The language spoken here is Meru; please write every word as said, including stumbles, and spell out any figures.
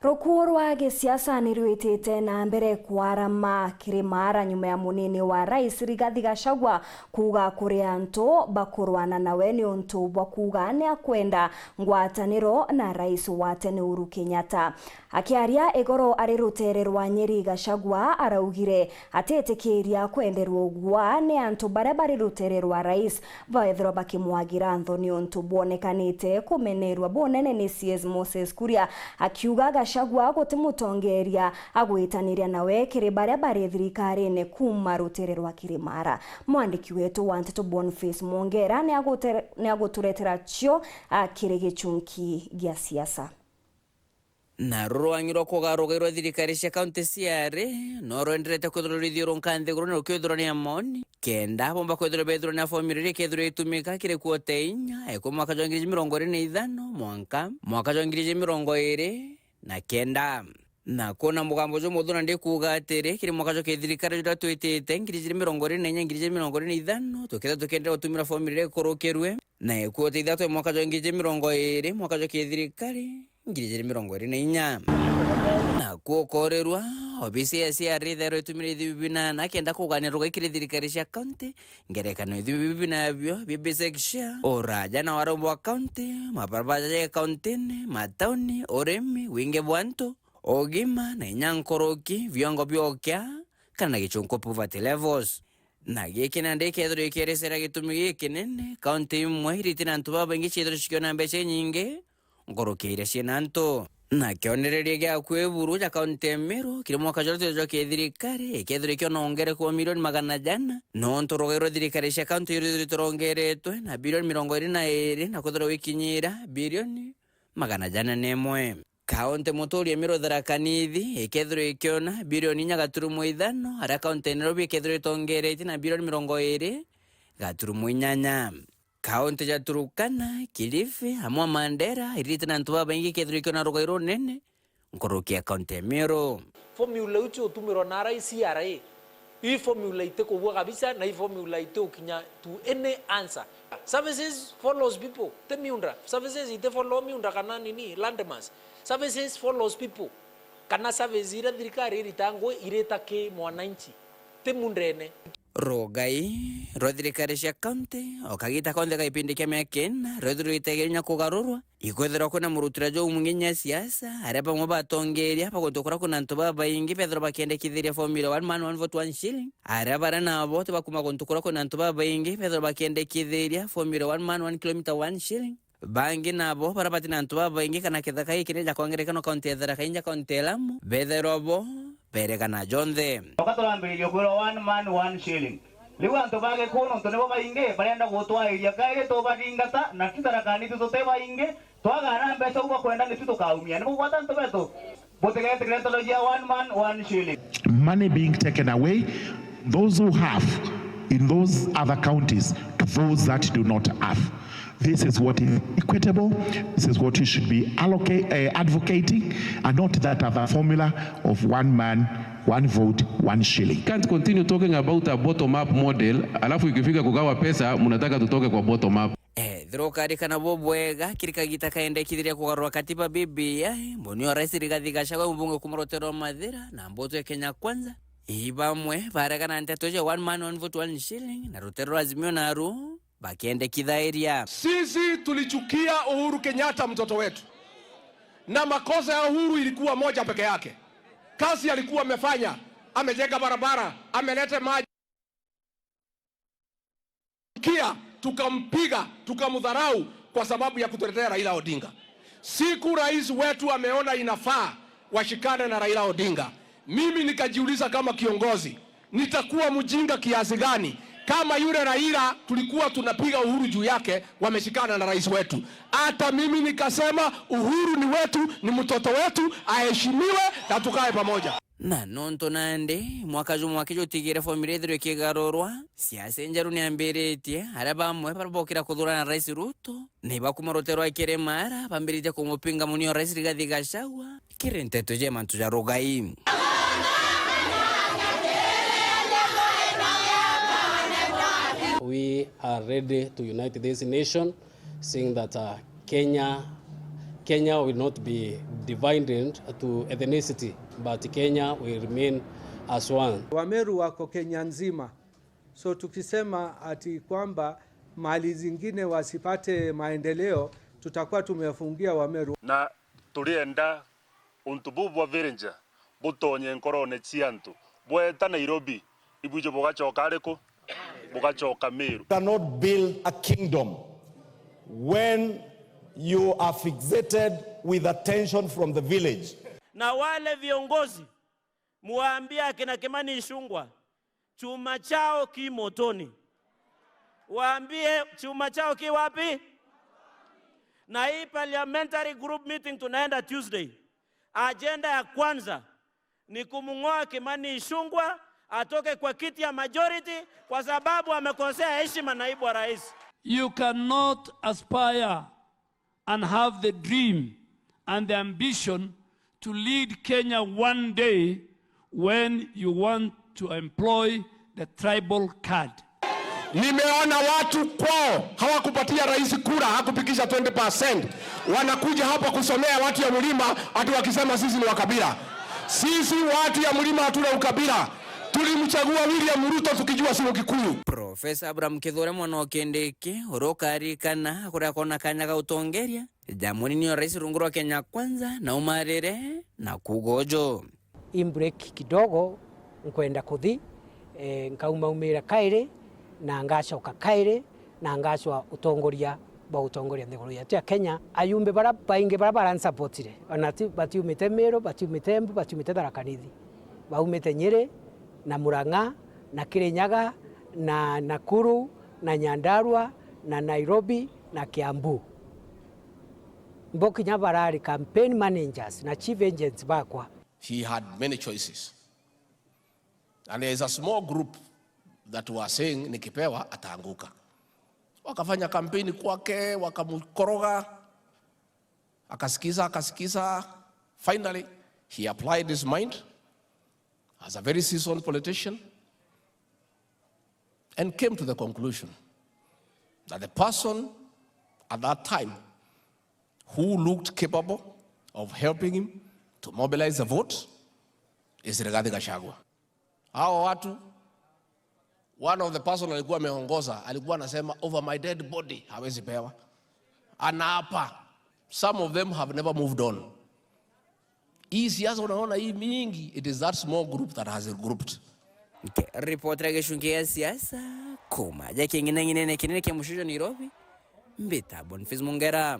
Rukuu rwa gisiasa ni rwitite na mbere kwarama kiri maara nyuma ya munini wa rais Rigathi Gachagua kuuga kuri antu bakurwana nawe niuntu bwa kuuga ni akwenda ngwataniro na rais wa tene Uhuru Kenyatta. Akiaria igoro ari rutere rwa Nyeri, Gachagua araugire atitikiria kwenderwa ugua ni antu baria bari rutere rwa rais baethirwa bakimwagira ntho niuntu bwonekanite kumenerwa bunene ni C S Moses Kuria, akiuga Gachagua guti mutongeria agwitaniria nawe kiri baria bari thirikarine kuuma rutere rwa Kirimara. Mwandiki wetu wa nteto Boniface Mwongera ni agutere-, ni aguturetera cio, a, kiri gichunki gia siasa. Na rurwang'i rwa kugaruga irwa thirikari cia kaunti ciari no rwenderete kwithirwa rwithiurunka nthiguru na rukiuthurania maoni, kenda bomba kwithirwa bethirwa na formula iria ikethirwa itumika kiri kuote inya ekwa mwaka jwa ngiri ijiri mirongo iri na ithano mwanka mwaka jwa ngiri ijiri mirongo iri na kenda. Na kwona mugambo jumuthu na ndikuuga atiri, kiri mwaka jwa kithirikari juria twitite, ngiri ijiri mirongo iri na inya, ngiri ijiri mirongo iri na ithano, tukethirwa tukienderea gutumira formula iria ikurukirwe, na ikuote ithatwe mwaka jwa ngiri ijiri mirongo iri, mwaka jwa kithirikari, ngiri ijiri mirongo iri na inya. Na kuokorerwa, obisi ya C R ithairwa itumire ithibi binana kenda kugania rugai kiri thirikari cia kaunti, ngerekano ithibi binabio bia basic share, uraja na warau bwa kaunti, mabarabara ja kauntine, matauni, urimi, wingi bwa antu, ugima na inya nkuruki, viongo biokia, kana gichunku poverty levels. Na giki nandi kethirwa ikierecera gitumi gikinene, kaunti imwe iriti na antu babaingi ciethirwa cikiona mbeca inyingi nkuruki ya iria ciina antu. Na kionereria gia kwiburu ja kaunti ya Meru kiri mwaka juria twithirwa jwa kithirikari, ikethirwa ikiona wongereku wa milioni magana jana, nontu rugai rwa thirikari cia kaunti irithirwa turongeretwe na bilioni mirongo iri na iri na kwithirwa wikinyira bilioni magana jana na imwe. Kaunti muturi ya Meru Tharaka Nithi ikethirwa ikiona bilioni inya gaturumo ithano, aria kaunti ya Nairobi ikethirwa itongeretie na bilioni mirongo iri gaturumo inyanya. Kaunti ja Turkana, Kilifi, amwe na Mandera iriti na antu babaingi ikethirwa ikiona rugai runene nkuruki ya kaunti ya Meru. Formula iu ciutumirwa na aria i C R A. Ii formula itikubua kabisa, na ii formula itiukinya to any answer. Services follows people, ti miunda. Services iti follow miunda kana nini, landmass. Services follows people. Kana service iria thirikari irita ngui irita ki mwananchi, ti mundene. Rugai rwa thirikari cia kaunti o kagita konthe ka gipindi kia miaka ina rwethirwa rwitegeria kugarurwa. Ikwethirwa kwina murutira jumwingi nya siasa, aria bamwe batongeria baguntu kuria kwina antu babaingi bethirwa bakiendekithiria formula one man, one vote, one shilling, aria baria nabo tibakuma guntu kuria kwina antu babaingi bethirwa bakiendekithiria formula one man, one kilometer, one shilling. Bangi nabo baria bati na antu babaingi kana kithaka gikinene ja kwa ngerekano kaunti ya Tharaka Nithi, kaunti ya Lamu, bethairwa bo berekana jonthe. Oka turambiririe kwirwa one man, one shilling. Riu antu ba Gikuu nontu nibo baingi barenda gutwairia kairi tubathingata, na ti Tharaka Nithi tuti baingi, twagana mbeca u bakwenda nitu tukaumia. Nibugwata antu betu? Butigetigire ntono cia one man, one shilling. Money being taken away, those who have in those other counties to those that do not have. This is what is equitable. This is what you should be alloca-, eh, advocating, and not that other formula of one man, one vote, one shilling. Can't continue talking about a bottom-up model, alafu ikifika kugawa pesa, mnataka tutoke kwa bottom-up. Eh, thirikari kana bo bwega, kiri kagita kaendekithiria kugarura katiba B B I, mboni wa Rais Rigathi Gachagua, mbunge kuma rutero mathira, na mboto ya Kenya Kwanza. Ii bamwe baregana na nteto cia one man, one vote, one shilling, na rutero rwa Azimio naru bakiendekithairia. Sisi tulichukia Uhuru Kenyatta, mtoto wetu, na makosa ya Uhuru ilikuwa moja peke yake. Kazi alikuwa amefanya, amejenga barabara, amelete maji. Kia, tukampiga, tukamdharau kwa sababu ya kutuletea Raila Odinga. Siku rais wetu ameona inafaa washikane na Raila Odinga, mimi nikajiuliza kama kiongozi, nitakuwa mjinga kiasi gani kama yule Raila tulikuwa tunapiga Uhuru juu yake wameshikana na rais wetu? Hata mimi nikasema, Uhuru ni wetu, ni mtoto wetu, aheshimiwe na tukae pamoja. Na nontu nandi mwaka jumwe aki jutigire formula ithirwe ikigarurwa, siasa injeru niambiritie, aria bamwe baria bokira kuthurana na Rais Ruto, ni bakuma rute rwa Kirima aria bambiritie kumupinga munio Rais Rigathi Gachagua kiri nteto cia mantu ja rugai. We are ready to unite this nation, seeing that, uh, Kenya Kenya will not be divided to ethnicity, but Kenya will remain as one. Wameru wako Kenya nzima. So tukisema ati kwamba mali zingine wasipate maendeleo, tutakuwa tumewafungia Wameru. Na turienda untu buu bwa Vihiga butonye nkorone cia antu. Bweta Nairobi, ibwiji bugacoka ariku? Bugacoka Meru. You cannot build a kingdom when you are fixated with attention from the village. Na wale viongozi, muambie akina Kimani Ichung'wah, chuma chao ki motoni. Waambie chuma chao ki wapi? Na hii parliamentary group meeting tunaenda Tuesday, agenda ya kwanza ni kumng'oa Kimani Ichung'wah atoke kwa kiti ya majority kwa sababu amekosea heshima naibu wa rais. You cannot aspire and have the dream and the ambition to lead Kenya one day when you want to employ the tribal card. Nimeona watu kwao hawakupatia rais kura, hakufikisha twenty percent. Wanakuja hapa kusomea watu ya mlima ati wakisema sisi ni wa kabila. Sisi watu ya mlima hatuna ukabila. Tulimchagua William Ruto tukijua si Mkikuyu. Profesa Abraham Kithure Mwana o Kindiki, uria ukarikana kuria akona kanya ga utongeria ja munini o rais rungu rwa Kenya Kwanza, na umarire na kuuga uju. In break kidogo, nkwenda kuthi, eh, nkaumaumira kairi, na ngacoka kairi, na ngacwa utongoria bwa gutongoria nthiguru yetu ya Kenya. Ayumbe bara baingi bara baransupportire, ona ti, batiumite Meru, batiumite Embu, batiumite Tharaka Nithi, baumite Nyeri, na Murang'a, na Kirinyaga, na Nakuru, na Nyandarua, na Nairobi, na Kiambu. Bo kinya barari campaign managers na chief agents bakwa. He had many choices. And there is a small group that were saying nikipewa ataanguka. Wakafanya kampeni kwake, wakamkoroga, akasikiza, akasikiza. Finally, he applied his mind as a very seasoned politician and came to the conclusion that the person at that time who looked capable of helping him to mobilize the vote is Rigathi Gachagua. Hao watu, one of the person alikuwa ameongoza alikuwa anasema, "Over my dead body hawezi pewa." Anaapa. Some of them have never moved on. Hii siasa unaona hii mingi, it is that small group that has regrouped. Nkiripotera gicungi gia siasa kuma ja king'inang'inene kinene kia mucijo Nairobi, mbita Boniface Mungera.